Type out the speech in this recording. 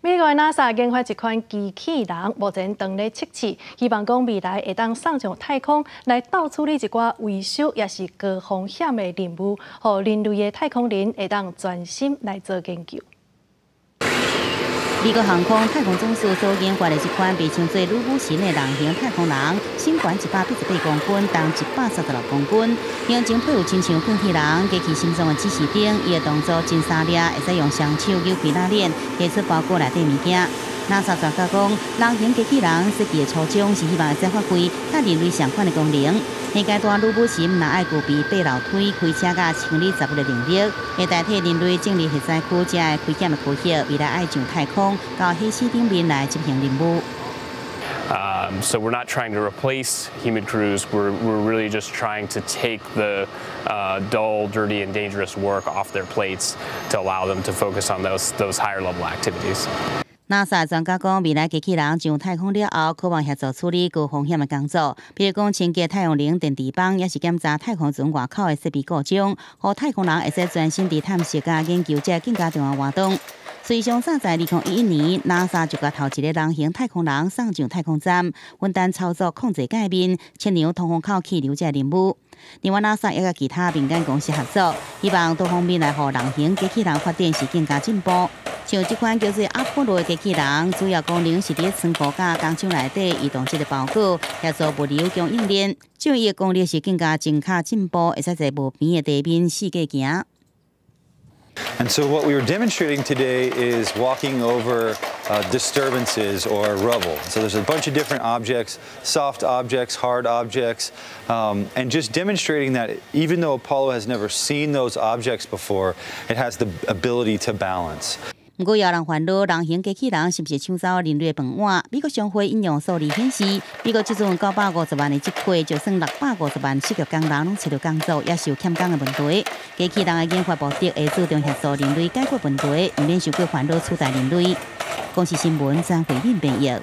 美國 NASA 研發一款機器人，目前正咧測試，希望講未來會當送上太空來鬥處理一寡維修，抑是高風險的任務，予人類的太空人會當專心來做研究。美國航空太空總署所研發的這款被稱做魯姆神的人形太空人，身懸188公斤，重136公斤，形狀配有親像機器人，機器心臟的指示燈，伊的動作真三掠，會使用雙手扭開拉鏈，提出包裹內底物件。NASA 專家講，人形機器人設計的初衷是希望會使發揮佮人類相款的功能。現階段魯姆神若愛具備爬樓梯、開車佮清理雜物的能力，會代替人類整理火災區這个危險的區域，未來愛上太空到火星頂面來執行任務。 So we're not trying to replace human crews. We're really just trying to take the dull, dirty, and dangerous work off their plates to allow them to focus on those higher level activities. NASA 專家講，未來機器人上太空了後，可望協助處理高風險的工作，比如講清潔太陽能電池板，抑是檢查太空船外口的設備故障，予太空人會使專心佇探索佮研究這更加重要活動。隨上早在2011年，NASA 就共頭一個人形太空人送上太空站，分擔操作控制界面、測量通風口氣流這個任務。另外，NASA 也佮其他民間公司合作，希望多方面來予人形機器人發展是更加進步。像這款叫做阿波羅的機器人，主要功能是佇倉庫佮工廠內底移動這個包裹，協助物流供應鏈。這伊的功力是更加精巧進步，會使在無邊的地面四界行。 And so what we were demonstrating today is walking over disturbances or rubble. So there's a bunch of different objects, soft objects, hard objects, and just demonstrating that even though Apollo has never seen those objects before, it has the ability to balance. 毋過，有人煩惱人形機器人是毋是搶走人類的飯碗？美國商會引用數字顯示，美國這陣950萬的職缺，就算650萬失業工人攏揣著工作，也是有欠工的問題。機器人的研發目的會自動協助人類解決問題，毋免傷過煩惱取代人類。公視新聞張惠敏編譯。